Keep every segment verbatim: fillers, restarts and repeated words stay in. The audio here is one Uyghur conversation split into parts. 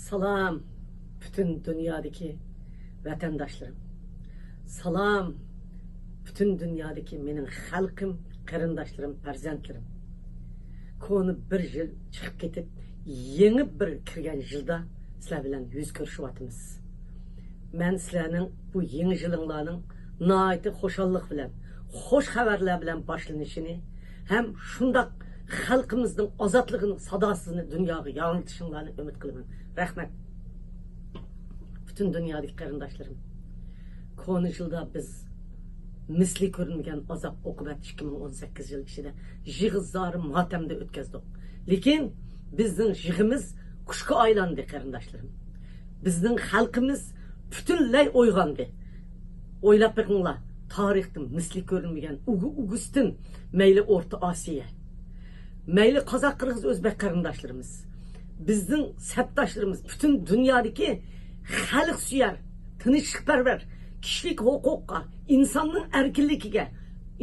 سالام، پۈتۈن دۇنيادىكى ۋەتەنداشلىرىم. سالام، پۈتۈن دۇنيادىكى مېنىڭ خەلقىم، قېرىنداشلىرىم، پەرزەنتلىرىم. كونا بىر يىل چىقىپ كېتىپ، يېڭى بىر كىرگەن يىلدا سىلەر بىلەن يۈز كۆرۈشۈۋاتىمىز. مەن سىلەرنىڭ بۇ يېڭى يىلىڭلارنىڭ ناھايىتى خۇشاللىق بىلەن، خۇش خەۋەرلەر بىلەن باشلىنىشىنى ھەم شۇنداق خەلقىمىزنىڭ ئازادلىقىنىڭ ساداسىنى دۇنياغا ياڭرىتىشىڭلارنى ئۈمىد قىلىمەن. رەھمەت. پۈتۈن دۇنيادىكى قېرىنداشلىرىم، كونا يىلدا بىز مىسلى كۆرۈلمىگەن ئازاب ئوقۇبەت ئىككى مىڭ ئون سەككىز يىل ئىچىدە يىغا زار ماتەمدە ئۆتكەزدۇق. لېكىن بىزنىڭ يىغىمىز قۇشقا ئايلاندى، قېرىنداشلىرىم. بىزنىڭ خەلقىمىز پۈتۈنلەي ئويغاندى. ئويلاپ بېقىڭلار، تارىختا مىسلى كۆرۈلمىگەن ئۇگۇ ئۇگۇستىن، مەيلى ئورتا ئاسىيا، مەيلى قازاق، قىرغىز، ئۆزبەك قېرىنداشلىرىمىز، بىزنىڭ سەپداشلىرىمىز، پۈتۈن دۇنيادىكى خەلقسۆيەر، تىنچلىقپەرۋەر، كىشىلىك ھوقۇققا، ئىنساننىڭ ئەركىنلىكىگە،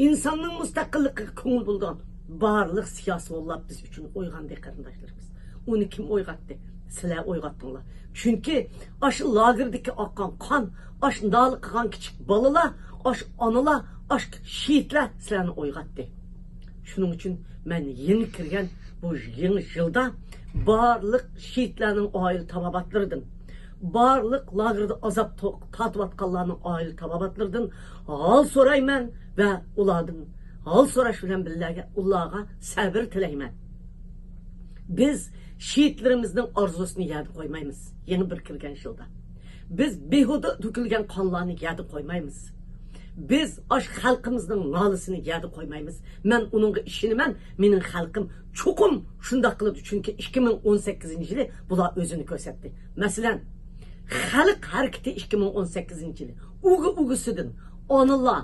ئىنساننىڭ مۇستەقىللىقىغا كۆڭۈل بۆلىدىغان بارلىق سىياسىيونلار بىز ئۈچۈن ئويغاندى، قېرىنداشلىرىمىز. ئۇنى كىم ئويغاتتى؟ سىلەر ئويغاتتىڭلار. چۈنكى ئاشۇ لاگېردىكى ئاققان قان، ئاشۇ نالە قىلغان كىچىك بالىلار، ئاشۇ ئانىلار، ئاشۇ شېھىتلەر سىلەرنى ئويغاتتى. شۇنىڭ ئۈچۈن مەن يېڭى كىرگەن بۇ يېڭى يىلدا بارلىق شېھىتلەرنىڭ ئائىلە تاۋابىئاتلىرىدىن، بارلىق لاگېردا ئازاب تو-، تارتىۋاتقانلارنىڭ ئائىلە تاۋابىئاتلىرىدىن ھال سورايمەن ۋە ئۇلاردىن ھال سوراش بىلەن بىللە ئۇلارغا سەۋر تىلەيمەن. بىز شېھىتلىرىمىزنىڭ ئارزۇسىنى يەردە قويمايمىز. يېڭى بىر كىرگەن يىلدا بىز بىھۇدە تۆكۈلگەن قانلارنى يەردە قويمايمىز. بىز ئاشۇ خەلقىمىزنىڭ نالىسىنى يەردە قويمايمىز. مەن ئۇنىڭغا ئىشىنىمەن، مېنىڭ خەلقىم چوقۇم شۇنداق قىلىدۇ، چۈنكى ئىككى مىڭ ئون سەككىزىنچى يىلى بۇلار ئۆزىنى كۆرسەتتى. مەسىلەن، خەلق ھەرىكىتى ئىككى مىڭ ئون سەككىزىنچى يىلى ئۇگا ئۇگىسىدىن ئانىلار،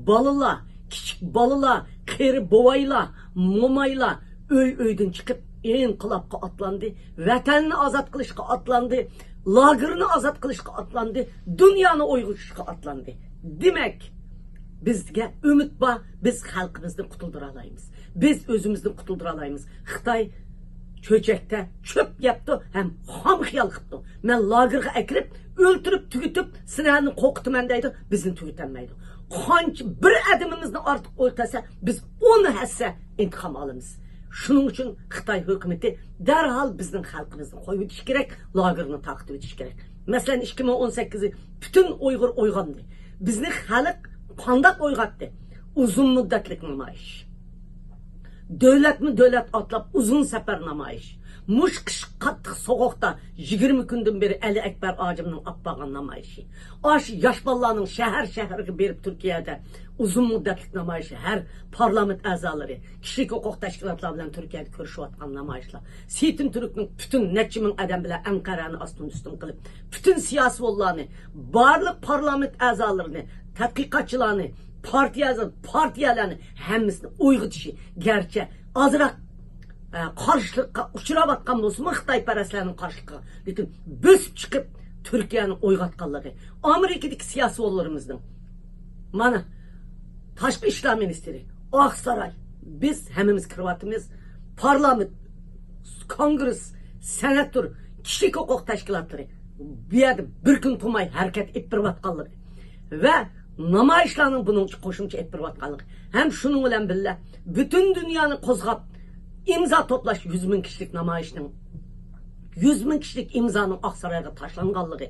بالىلار، كىچىك بالىلار، قېرى بوۋايلار، مومايلار ئۆي ئۆيدىن چىقىپ ئىنقىلابقا ئاتلاندى، ۋەتەننى ئازاد قىلىشقا ئاتلاندى، لاگېرنى ئازاد قىلىشقا ئاتلاندى، دۇنيانى ئويغىتىشقا ئاتلاندى. دېمەك، بىزگە ئۈمىد بار، بىز خەلقىمىزنى قۇتۇلدۇرالايمىز. بىز ئۆزىمىزنى قۇتۇلدۇرالايمىز. خىتاي چۆچەكتە چۆپ يەپتۇ ھەم خام خىيال قىپتۇ. مەن لاگېرغا ئەكىرىپ، ئۆلتۈرۈپ، تۈگىتىپ، سىلەرنى قورقۇتىمەن دەيدۇ، بىزنى تۈگىتەلمەيدۇ. قانچە بىر ئەدىمىمىزنى ئارتۇق ئۆتەلسە، بىز ئون ھەسسە ئىنتىقام ئالىمىز. شۇنىڭ ئۈچۈن خىتاي ھۆكۈمىتى دەرھال بىزنىڭ خەلقىمىزنى قويۇۋېتىشى كېرەك، لاگېرنى تارقىتىۋېتىشى كېرەك. مەسىلەن، ئىككى مىڭ ئون سەككىز پۈتۈن ئۇيغۇر ئويغاندى. بىزنى خەلق قانداق ئويغاتتى؟ ئۇزۇن مۇددەتلىك نامايىش. دۆلەتمۇ دۆلەت ئاتلاپ ئۇزۇن سەپەر نامايىش. مۇشۇ قىش قاتتىق سوغۇقتا يىگىرمە كۈندىن بېرى ئەلى ئەكبەر ھاجىمنىڭ ئاپ بارغان نامايىشى. ئاشۇ ياش بالىلارنىڭ شەھەر شەھەرگە بېرىپ تۈركىيەدە ئۇزۇن مۇددەتلىك نامايىشى، ھەر پارلامېنت ئەزالىرى، كىشىلىك ھوقۇق تەشكىلاتلار بىلەن تۈركىيەدە كۆرۈشۈۋاتقان نامايىشلار. سېيىتىن تۈركنىڭ پۈتۈن نەچچە مىڭ ئادەم بىلەن ئەنقەرەنى ئاستىن ئۈستۈن قىلىپ، پۈتۈن سىياسىيونلارنى، بارلىق پارلامېنت ئەزالىرىنى، تەتقىقاتچىلارنى، پارتىيە، پارتىيەلەرنى ھەممىسىنى ئويغىتىشى، گەرچە ئازراق، ئە، قارشىلىققا ئۇچراۋاتقان بولسىمۇ، خىتايپەرەسلەرنىڭ قارشىلىقىغا، لېكىن بۆسۈپ چىقىپ تۈركىيەنى ئويغاتقانلىقى، ئامېرىكىدىكى سىياسىيونلىرىمىزنىڭ، مانا، تاشقى ئىشلار مىنىستىرى، ئاقساراي، بىز ھەممىمىز كىرىۋاتىمىز، پارلامېنت، كونگرېس، سېناتور، كىشىلىك ھوقۇق تەشكىلاتلىرى بۇ يەردە بىر كۈن تۇرماي ھەرىكەت ئېلىپ بېرىۋاتقانلىقى، ۋە نامايىشلارنىڭ بۇنىڭغا قوشۇمچە ئېلىپ بېرىۋاتقانلىقى ھەم شۇنىڭ بىلەن بىللە پۈتۈن دۇنيانى قوزغاپ، ئىمزا توپلاش يۈز مىڭ كىشىلىك نامايىشنىڭ، يۈز مىڭ كىشىلىك ئىمزانىڭ ئاقسارايغا تاشلانغانلىقى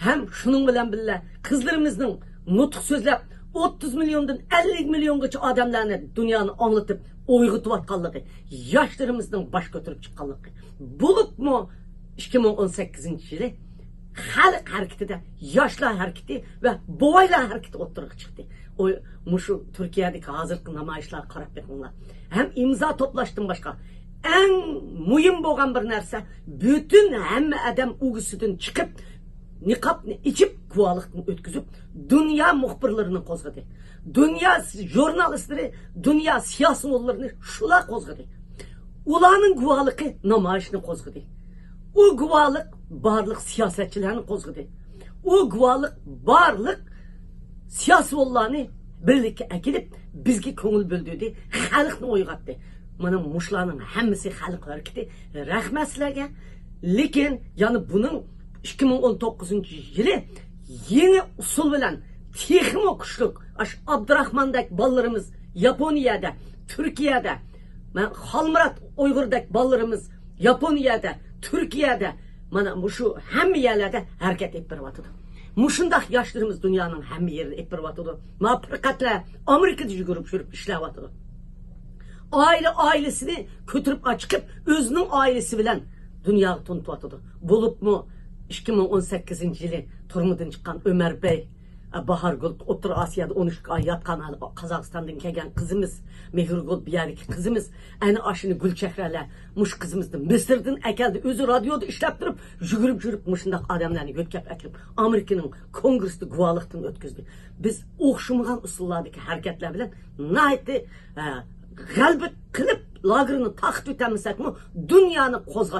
ھەم شۇنىڭ بىلەن بىللە قىزلىرىمىزنىڭ نۇتۇق سۆزلەپ، ئوتتۇز مىليوندىن ئەللىك مىليونغىچە ئادەملەرنى دۇنيانى ئاڭلىتىپ ئويغىتىۋاتقانلىقى، ياشلىرىمىزنىڭ باش كۆتۈرۈپ چىققانلىقى، بولۇپمۇ ئىككى مىڭ ئون سەككىزىنچى يىلى خەلق ھەرىكىتىدە ياشلار ھەرىكىتى ۋە بوۋايلار ھەرىكىتى ئوتتۇرىغا چىقتى. ئۇ، مۇشۇ تۈركىيەدىكى ھازىرقى نامايىشلارغا قاراپ بېقىڭلار. ھەم ئىمزا توپلاشتىن باشقا، ئەڭ مۇھىم بولغان بىر نەرسە، پۈتۈن ھەممە ئادەم ئۇگىسىدىن چىقىپ، نىقابنى ئېچىپ، گۇۋاھلىقنى ئۆتكۈزۈپ، دۇنيا مۇخبىرلىرىنى قوزغىدى. دۇنيا ژۇرنالىستلىرى، دۇنيا سىياسىيونلىرىنى شۇلار قوزغىدى. ئۇلارنىڭ گۇۋاھلىقى نامايىشنى قوزغىدى. ئۇ گۇۋاھلىق بارلىق سىياسەتچىلەرنى قوزغىدى. ئۇ گۇۋاھلىق بارلىق سىياسىيونلارنى بىرلىككە ئەكېلىپ، بىزگە كۆڭۈل بۆلدۈردى، خەلقنى ئويغاتتى. مانا مۇشۇلارنىڭ ھەممىسى خەلق ھەرىكىتى. رەھمەت سىلەرگە. لېكىن يەنە بۇنىڭ ئىككى مىڭ ئون توققۇزىنچى يىلى يېڭى ئۇسۇل بىلەن تېخىمۇ كۈچلۈك، ئاش ئابدۇراخماندەك بالىلىرىمىز ياپونىيەدە، تۈركىيەدە، مەن خالمۇرات ئۇيغۇردەك بالىلىرىمىز ياپونىيەدە، تۈركىيەدە، مانا مۇشۇ ھەممە يەرلەردە ھەرىكەت ئېلىپ بېرىۋاتىدۇ. مۇشۇنداق ياشلىرىمىز دۇنيانىڭ ھەممە يېرىنى ئېلىپ بېرىۋاتىدۇ. ما پىرقەتلەر ئامېرىكىدا يۈگۈرۈپ يۈرۈپ ئىشلەۋاتىدۇ. ئائىلە ئائىلىسىنى كۆتۈرۈپ ئاچىقىپ، ئۆزىنىڭ ئائىلىسى بىلەن دۇنياغا تونۇتۇۋاتىدۇ. بولۇپمۇ ئىككى مىڭ ئون سەككىزىنچى يىلى تۈرمىدىن چىققان ئۆمەر بەي، باھارگۈل، ئوتتۇرا ئاسىيادا ئون ئۈچ ئاي ياتقان ھالى قازاقىستاندىن كەلگەن قىزىمىز، مېھرىگۈل بۇ يەردىكى قىزىمىز، ئەنە ئاشۇنى گۈلچېھرەلەر مۇشۇ قىزىمىزنى مىسىردىن ئەكەلدى. ئۆزى رادىيودا ئىشلەپ تۇرۇپ، يۈگۈرۈپ يۈرۈپ مۇشۇنداق ئادەملەرنى يۆتكەپ ئەكىرىپ، ئامېرىكىنىڭ كونگرېسىدا گۇۋاھلىقتىن ئۆتكۈزدى. بىز ئوخشىمىغان ئۇسۇللاردىكى ھەرىكەتلەر بىلەن ناھايىتى، ئە، غەلىبە قىلىپ، لاگېرنى تاقىتىۋېتەلمىسەكمۇ، دۇنيانى قوزغاش